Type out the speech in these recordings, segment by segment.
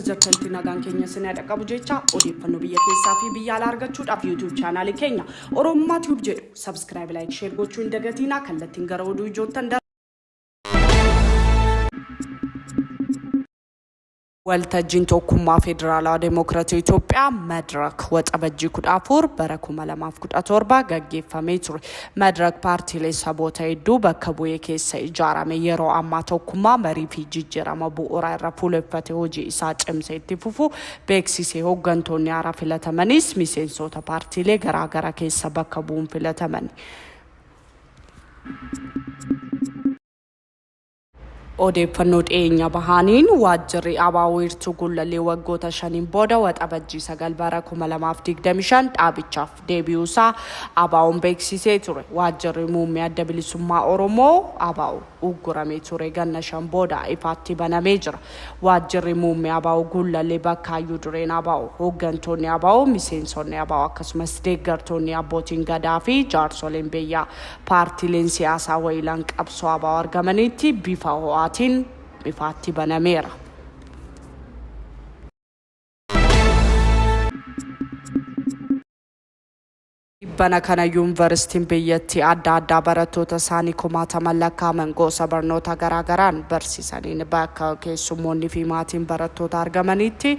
Bakka jirtanitti nagaan keenya isin haa dhaqqabu jecha odeeffannoo biyya keessaa fi biyya alaa argachuudhaaf YouTube chaanaalii keenya Oromummaa Tube jedhu subscribe, like, share gochuu hin dagatiinaa. Kallattiin gara oduu ijoottan darba. Waltajjiin Tokkummaa Federaalawaa Demookiraatii Itoophiyaa Madrak Waxabajjii 14 bara 2017 gaggeeffamee ture. Madrak paartiilee saboota hedduu bakka bu'ee keessa ijaarame yeroo ammaa tokkummaa, marii fi jijjiirama bu'uuraa irra fuuleffate hojii isaa cimsee itti fufu beeksise. Hoggantoonni haaraa filatamanis miseensoota paartiilee garaa garaa keessa bakka bu'uun filatamani. Odeeffannoo dhiyeenya bahaaniin waajjirri abo Wiirtuu Gullallee waggoota shaniin booda Waxabajjii 9 bara 2025 dhaabichaaf deebi'uusaa ABOn beeksisee ture. Waajjirri Muummee Adda Bilisummaa Oromoo, abo, ugguramee ture ganna 5 booda ifaatti banamee jira. Waajjirri Muummee abo Gullallee bakka Hayyuu Dureen abo, hooggantoonni abo, miseensonni abo akkasumas deeggartoonni abbootiin Gadaa fi jaarsoleen biyyaa paartiileen siyaasaa wayilan qabsoo abo argamanitti bifa ho'aatiin ifaatti banameera. Tibbana kana yuunvaristiin biyyattii adda addaa barattoota isaanii kumaataman lakkaa'aman gosa barnoota garaa garaan barsiisaniin bakka keessummoonni fi maatiin barattoota argamanitti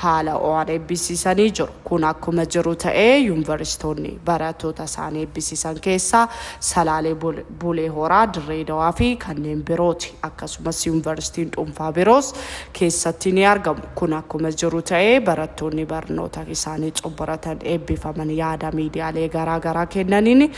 haala ho'aan eebbisiisanii jiru. Kun akkuma jiru ta'ee yuunvaristoonni barattoota isaanii eebbisiisan keessaa Salaalee, Bulee Horaa, Dirree Dawaa fi kanneen birooti. Akkasumas yuunvaristiin dhuunfaa biroos keessatti ni argamu. Kun akkuma jiru ta'ee barattoonni barnoota isaanii xumuratan eebbifaman yaada miidiyaalee garaa garaa kennaniin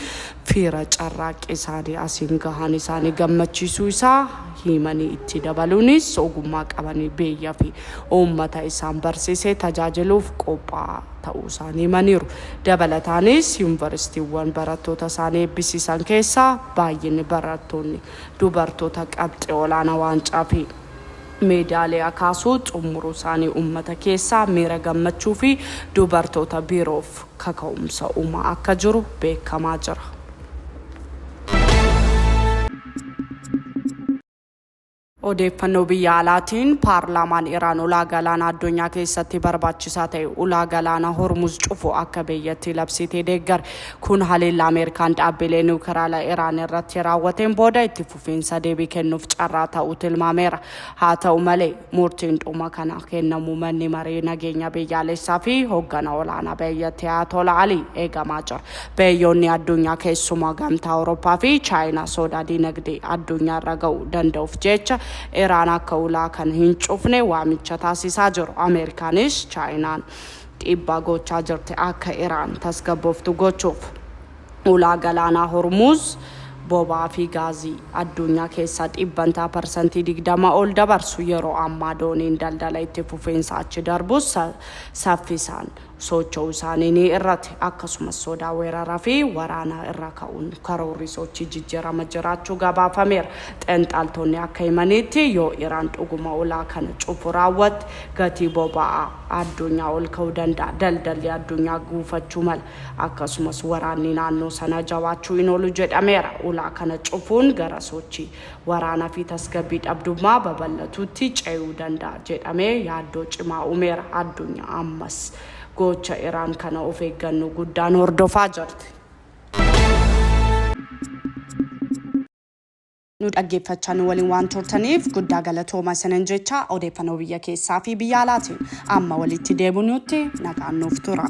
fiira carraaqqii isaanii asiin gahan isaanii gammachiisuu isaa himanii itti dabaluunis ogummaa qabanii biyya fi uummata isaan barsiise tajaajiluuf qophaa'aa ta'uu isaanii himaniiru. Dabalataanis yuunvaristiiwwan barattoota isaanii eebbisiisan keessaa baay'inni barattoonni dubartoota qabxii olaanaa waancaa fi meedaaliyaa kaasuu xummuruu isaanii uummata keessaa miira gammachuu fi dubartoota biroof kaka'umsa uumaa akka jiru beekamaa jira. Odeeffannoo biyya alaatiin paarlaamaan Iraan ulaa galaana addunyaa keessatti barbaachisaa ta'e ulaa galaana Hormuz cufu akka biyyattii labsite deeggare. Kun haleellaa Ameerikaan dhaabbilee niwukiraala Iraan irratti raawwateen booda itti fufiinsa deebii kennuuf carraa ta'uu tilmaameera. Haa ta'u malee, murtiin dhuma kana kennamu Manni Maree Nageenya Biyyaalessaa fi hoggana olaanaa biyyattii Ayatollah Alii eegamaa jira. Biyyoonni addunyaa keessumaa Gamtaa Awurooppaa fi Chaayinaa sodaa diinagdee addunyaa irra ga'uu danda'uuf jecha Iraan akka ulaa kana hin cufne waamicha taasisaa jiru. Ameerikaanis Chaayinaan dhiibbaa gochaa jirti akka Iraan tasgabbooftu gochuuf. Ulaa galaanaa Hormuuz boba'aa fi gaazii addunyaa keessaa dhibbantaa parsantii 20 ol dabarsu yeroo ammaa dooniin daldala itti fufiinsa achi darbus saffisaan socho'uu isaanii ni irrate. Akkasumas sodaa weerara fi waraanaa irraa ka'uun karoorri sochii jijjiirama jiraachuu gabaafameera. Xinxaaltonni akka himaniitti yoo Iraan dhuguma ulaa kana cufu raawwatte gatii boba'aa addunyaa ol ka'uu danda'a. Daldalli addunyaa guufachuu mala. Akkasumas waraanni naannoo sanaa jabaachuu hin oolu jedhameera. Ulaa kana cufuun gara sochii waraanaa fi tasgabbii dhabdummaa babal'atuutti ce'uu danda'a jedhamee yaaddoo cimaa uumeera. Addunyaa ammas gocha Iraan kana of eeggannoo guddaan hordofaa jirti. Nu dhaggeeffachaa nu waliin waan turtaniif guddaa galatooma isinin jecha odeeffannoo biyya keessaa fi biyya alaatiin amma walitti deebinutti nagaan nuuf tura.